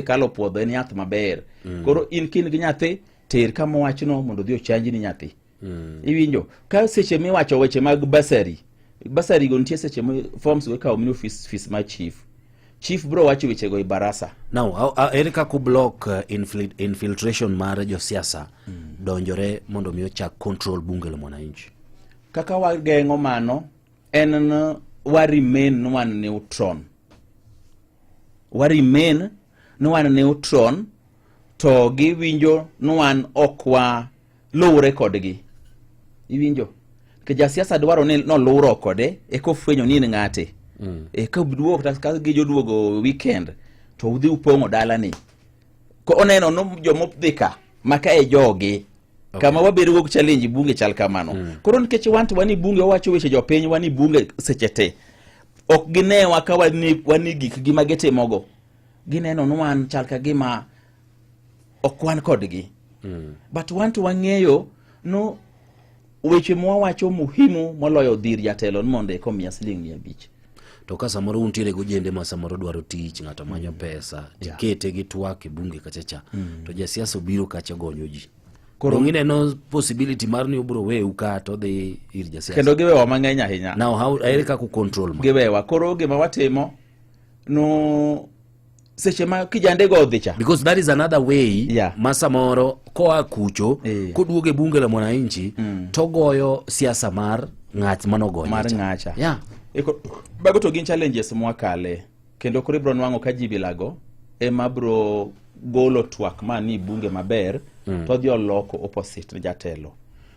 Sirikal opuodho en yath maber. Koro in kin gi nyathi, ter kama wachno mondo odhi ochanjni nyathi. Iwinjo ka seche miwacho weche mag bursary, bursary go nitie seche ma forms go ikawo mino fees, fees mar chief. Chief bro wacho wechego e barasa. Now, ere kaka ublock infiltration mar josiasa donjore mondo mi ochak control Bunge la Mwananchi? Kaka wageng'o mano en wa remain ni wan neutral. Wa remain ni wan neutral, to giwinjo ni wan ok wa luwre kodgi. Iwinjo? Nikech jasiasa dwaro ni noluwro kode eka ofwenyo ni en ng'ate. Eka duogo ka gijoduogo weekend to udhi upong'o dalani. Ko oneno no jomodhi ka maka e jogi. Kama wabedo go challenge bunge chal kamano. Koro nikech wan to wan e bunge, wawacho weche jopiny, wan e bunge seche te. Ok ginewa ka wan e gikgi ma gitimogo. Gineno ni wan chal ka gima ok wan kodgi. But wan to wang'eyo no weche mwawacho muhimu moloyo dhir jatelo ni mondo eka omiya siling 500. To ka samoro untiere gojende ma samoro dwaro tich, ng'ato manyo pesa, tikete gi twak e bunge kacha cha, to jasiasa obiro kacha gonyo ji. Koro ineno possibility mar ni obiro weu ka to odhi ir jasiasa? Kendo giwewa mang'eny ahinya. Now, how, ere kaka control ma? Giwewa. Koro gima watimo no seche ma kijande go odhi cha. Because that is another way ma samoro koa kucho koduogo e Bunge la Mwananchi togoyo siasa mar ng'at manogonye mar cha. Ng'acha. Eko, mago to gin challenges mwakale kendo koro ibro nwang'o ka ji bilago ema bro golo twak ma ni bunge maber to odhi oloko opposite ne jatelo.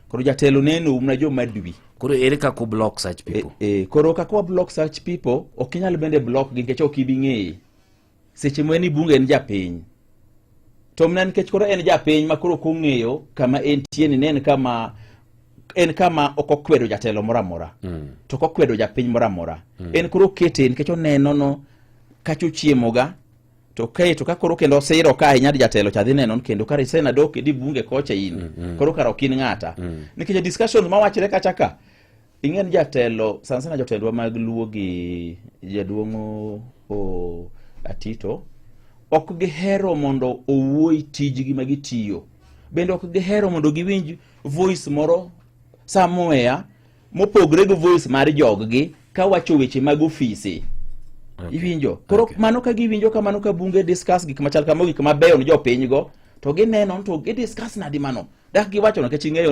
Koro jatelo neno umna joma dwi. Koro ere kaka block such people? E, koro kaka wa block such people, ok inyal bende block gi nikech ok ibi ng'eye. Seche ma en i bunge en japiny. To mana nikech koro en japiny ma koro ok ong'eyo kama entie ni ne en kama ok okwedo jatelo moro amora. To ok okwedo japiny moro amora. En koro okete nikech oneno no kacha ochiemoga to kae to ka koro kendo osiro ka ahinya jatelo cha dhi neno ni kendo kare isena dok di bunge kocha in. Koro kara ok in ng'ata. Nikech discussion mawachre kacha ka ing'e ni jatelo sana sana jotendwa mag Luo gi jaduong' o Atito ok gihero mondo owuo tijgi ma gitiyo. Bende ok gihero mondo giwinj voice moro somewhere mopogre gi voice mar joggi kawacho weche mag ofise. Iwinjo? Koro mano ka giwinjo kamano ka bunge discuss gik machal kama, gik mabeyo ne jopiny go, to gineno to gidiscuss nadi mano. Dak giwacho nikech ing'eyo no